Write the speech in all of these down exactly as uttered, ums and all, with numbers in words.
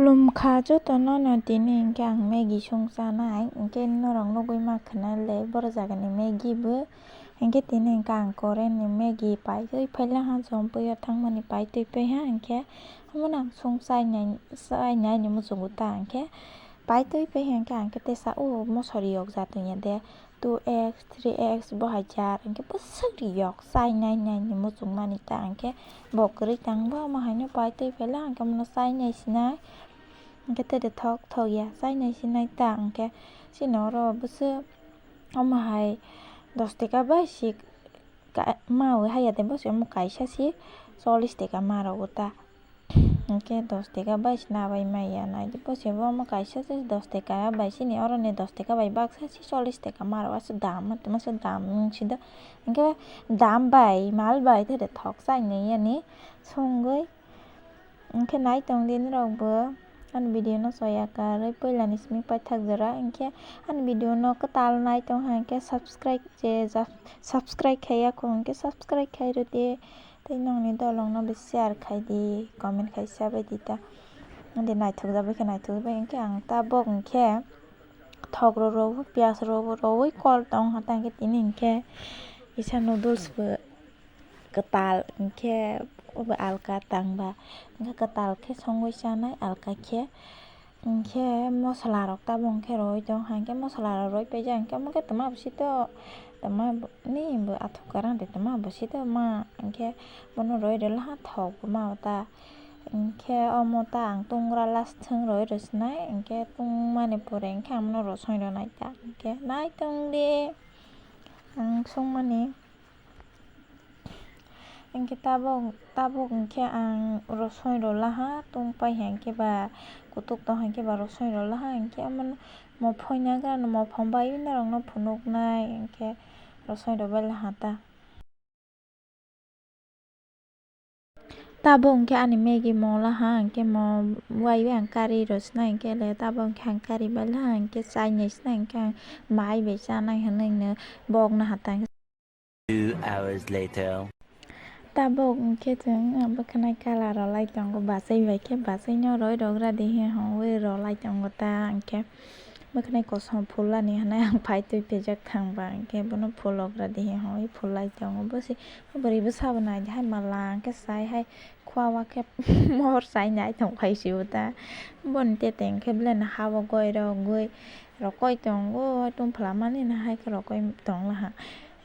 Khulumkha jotono no, tini hwnkhe ang Maggie song chanai, hwnkhe norok nugwi mankha na le borok jagani Maggie bo, hwnkhe tini hwnkhe ang Korean ni Maggie paitwi phaila ha, Zompui o thangmani paitwi phaiha, hwnkhe omono ang song chainai, chainai ni muchungo ta, hwnkhe paitwi phaiha, hwnkhe ang khe tesa o mosori yok ja tongya de. Two X, three X bo hai jar, hwnkhe bwswk riyok, chai nai nai ni muchung mani ta, hwnkhe bo kwrwi tang bo, omo haino paitwi phaila, hwnkhe omono chai nai sinai, hwnkhe tei de thok thok ya, chai nai sinai ta, hwnkhe chini oro bwswk omo hai dos taka bai si ka-, mawi haya de, bwswk omo kaisa si chollish taka ma rogo ta. Hwnkhe dos taka bai se nabai maya nai. Bo se bo omo kaisa se dos taka bai, chini oro ni dos taka bai baksa se chollish taka ma rw aswk dam, tamo se dam wng si do. Hwnkhe dam bai, mal bai, tei de thok chai nai yani songwi. Hwnkhe nai tong di norok bo ani video no choya karwi puila ni simi paithak jora. Hwnkhe ani video no kwtal nai tong ha hwnkhe subscribe je ja, subscribe khaiya kho hwnkhe subscribe khai rw di. Tei nokni dolongno bo share khai di, comment khai sabai di ta. Hwnkhe naithokjak bai khe naithokjak bai, hwnkhe ang tabok hwnkhe thok rw rw, piyaj rw rw rwui kol tong ha ta, hwnkhe tini hwnkhe kisa noodles bo kwtal, hwnkhe obo alka tang ba, hwnkhe kwtal khe songwi chanai alka khe. Hwnkhe mosola rok tabok hwnkhe rwui tong kha, hwnkhe mosola rok rwui paijak, hwnkhe omo khe twma bo sito, twma bo, ni bo athuk kwrwng de twma bo sito ma, hwnkhe bono rwui rwla ha thok ma ta, hwnkhe omo ta ang tungra last thung rwui rw sinai, hwnkhe tungmani pore hwnkhe ang bono rosoi rw nai ta, hwnkhe nai tong di ang songmani. Hwnkhe tabok, tabok hwnkhe ang rosoi rwla ha, tungpai hai hwnkhe ba kutuk tong hai hwnkhe ba rosoi rwla ha, hwnkhe omono mophoi nagra no mophang bai norokno phunuknai, hwnkhe rosoi rwbaila ha ta. Tabok hwnkhe ani Maggie mongla ha, hwnkhe mo waiwi ang kari rw sinai, hwnkhe le tabok hwnkhe ang kari baila ha, hwnkhe chai nai sinai, hwnkhe ang mai bai chanai hwnwi no bokna ha ta. Two hours later. Tabok hwnkhe chwng bwkhwnai colour rw lai tongo, bachai bai khe, bachai no roi rwgra di hwnwi rw lai tongo ta, hwnkhe bwkhwnai kosom phul ani hwnwi ang phai twi phaijak thang ba, hwnkhe bono phul rwgra di hwnwi phul lai tongo. Bo se bwrwi bwsa bo nai di hai mala hwnkhe sai hai khua o khe mohor sai nai tong phai si o ta, boni tete hwnkhe belai no ha o goi rw goi rw koi tongo, tungphla mani no hai khe rw koi tong la ha.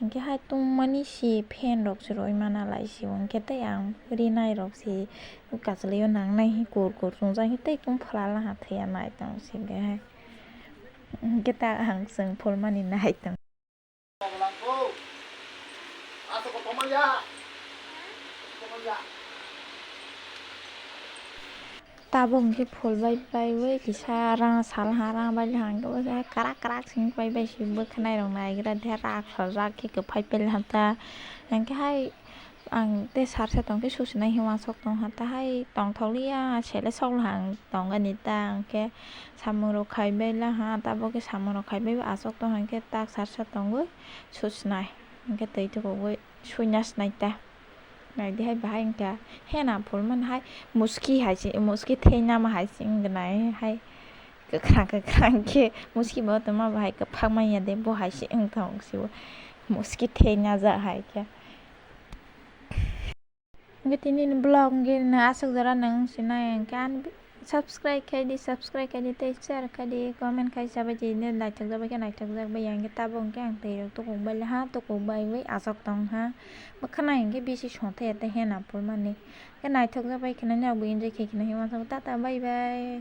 Hwnkhe hai tungmani se fan rok se roi mana lai se o, hwnkhe tei ang rinai rok se kachlai o nangnai hi kur kur chwngjak, hwnkhe tei tungphla laha thwiya nai tong se hwnkhe hai. Hwnkhe ta ang chwng phulmani nai tong. Tabok hwnkhe phul bai baiwi kisa rang sal ha, rang bai hwnkhe kwrak kwrak sing pai bai se bwkhwnai rok naigra de rak sojak khe kwphai pele ha ta. Hwnkhe hai ang tei sarsa tong khe susinai hwnwi uansuk tong ha ta, hai tongthok liya sele sok la ang tong ani ta, hwnkhe samung rok khai bai la ha, tabok khe samung rok khai bai aswk tong hwnkhe tak sarsa tongwi susinai hwnkhe twi tukugwi. Suina sinai ta. Nai di hai bahai wngkha. Hena phul mani hai muski hai se, muski thei nama hai se wngkha nai hai. Kwkhwrang kwkhwrang khe muski bo tongma bahai kwphang manya de bo hai se wngkha se bo. Muski thei najak hai khe. Hwnkhe tini ni vlog hwnkhe no aswk jora nang sinai hwnkhe ani Subscribe khai di, subscribe khai di, tei share khai di, comment khai sabai di, naithok jak bai khe naithok jak bai ya, hwnkhe tabok hwnkhe ang twi rok tukuk bai le ha, tukuk bai bai aswk tong ha, bwkhwnai hwnkhe bisi songthai ya tei hena phul mani, hwnkhe naithok jak bai khe nini rok bo enjoy khai khe nai hwnwi uansukha, tata bye bye.